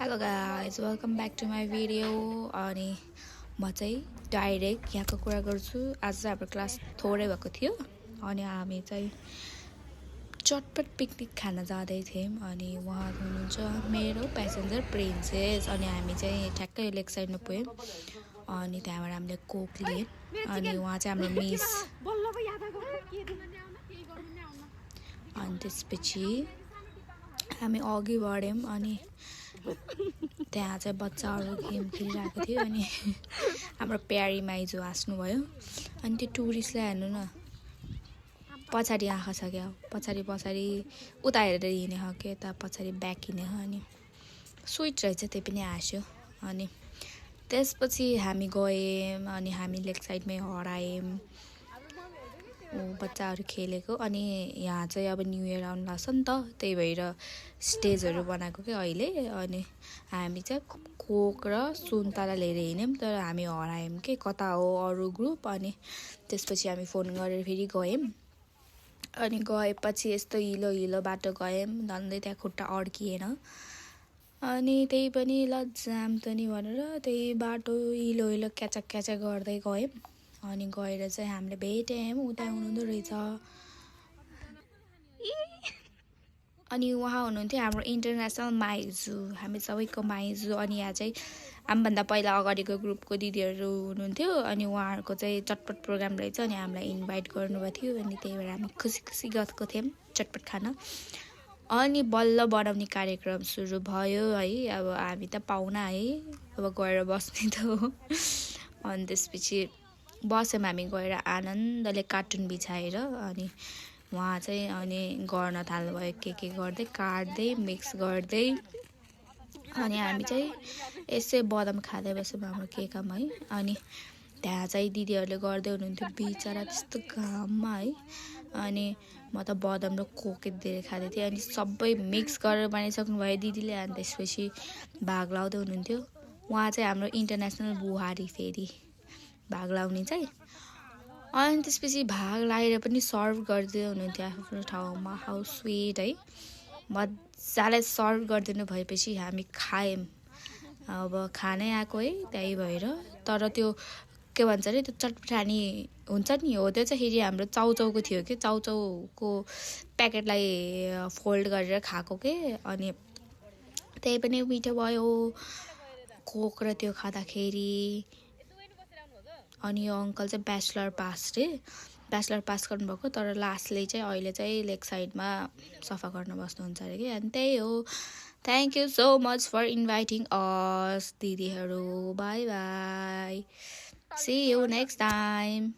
Hello guys, welcome back to my video. अनि म चाहिँ डाइरेक्ट यहाँको कुरा गर्छु। आज चाहिँ हाम्रो क्लास थोरै भएको थियो अनि हामी चाहिँ चटपट पिकनिक खान जाँदै थियौँ। अनि उहाँ हुनुहुन्छ मेरो प्यासेन्जर प्रिन्सेस अनि हामी चाहिँ ठ्याक्कै लेक साइडमा पुग्यौँ। अनि त्यहाँबाट हामीले कोक लियौँ अनि उहाँ चाहिँ हाम्रो मिस। अनि त्यसपछि हामी अघि बढ्यौँ अनि त्यहाँ चाहिँ बच्चाहरू गेम खेलिरहेको थियो अनि हाम्रो प्यारी माइजू हाँस्नुभयो। अनि त्यो टुरिस्टलाई हेर्नु न, पछाडि आँखा छ क्या, पछाडि उता हेरेर हिँड्ने हो कि यता पछाडि ब्याक हिँड्ने हो। अनि स्विट रहेछ, त्यही पनि हाँस्यो। अनि त्यसपछि हामी गयौँ अनि हामी लेक साइडमै हरायौँ। बच्चाहरू खेलेको अनि यहाँ चाहिँ अब न्यू इयर आउनु लाग्छ नि त, त्यही भएर स्टेजहरू बनाएको क्या अहिले। अनि हामी चाहिँ कोक र सुन्तला लिएर हिँड्यौँ, तर हामी हरायौँ कि कता हो अरू ग्रुप। अनि त्यसपछि हामी फोन गरेर फेरि गयौँ। अनि गएपछि यस्तो हिलो बाटो गयौँ, झन्डै त्यहाँ खुट्टा अड्किएन। अनि त्यही पनि ल जाम त नि भनेर त्यही बाटो हिलो क्याचक गर्दै गयौँ। अनि गएर चाहिँ हामीले भेट्यौँ, उता हुनुहुँदो रहेछ। अनि उहाँ हुनुहुन्थ्यो हाम्रो इन्टरनेसनल माइजू, हामी सबैको माइजू। अनि यहाँ चाहिँ हामीभन्दा पहिला अगाडिको ग्रुपको दिदीहरू हुनुहुन्थ्यो अनि उहाँहरूको चाहिँ चटपट प्रोग्राम रहेछ अनि हामीलाई इन्भाइट गर्नुभएको थियो। अनि त्यही भएर हामी खुसी गएको थियौँ चटपट खान। अनि बल्ल बनाउने कार्यक्रम सुरु भयो है। अब हामी त पाहुना है, अब गएर बस्ने त हो। अनि त्यसपछि बस्यौँ हामी गएर आनन्दले कार्टुन बिछाएर। अनि उहाँ चाहिँ अनि गर्न थाल्नुभयो के गर्दै, काट्दै मिक्स गर्दै। अनि हामी चाहिँ यसै बदाम खाँदै बस्यौँ हाम्रो केकमा है। अनि त्यहाँ चाहिँ दिदीहरूले गर्दै हुनुहुन्थ्यो बिचरा त्यस्तो घाममा है। अनि म त बदाम र कोक धेरै खाँदै थिएँ। अनि सबै मिक्स गरेर बनाइसक्नु भयो दिदीले। अनि त्यसपछि भाग लाउँदै हुनुहुन्थ्यो उहाँ चाहिँ हाम्रो इन्टरनेसनल बुहारी, फेरि भाग लाउने चाहिँ। अनि त्यसपछि भाग लाएर पनि सर्भ गर्दै हुनुहुन्थ्यो आफ्नो ठाउँमा। हाउ स्विट है, मजाले सर्भ गरिदिनु भएपछि हामी खायौँ। अब खानै आएको है, त्यही भएर। तर त्यो के भन्छ अरे, त्यो चटपटानी हुन्छ नि, हो त्यो चाहिँ फेरि हाम्रो चाउचाउको थियो कि, चाउचाउको प्याकेटलाई फोल्ड गरेर खाएको के। अनि त्यही पनि मिठो भयो कोक र त्यो खाँदाखेरि। अनि यो अङ्कल चाहिँ ब्याचलर पास गर्नुभएको, तर लास्टले चाहिँ अहिले चाहिँ लेक साइडमा सफा गर्न बस्नुहुन्छ अरे कि। अनि त्यही हो। Thank you so much for inviting us दिदीहरू। Bye bye, see you next time.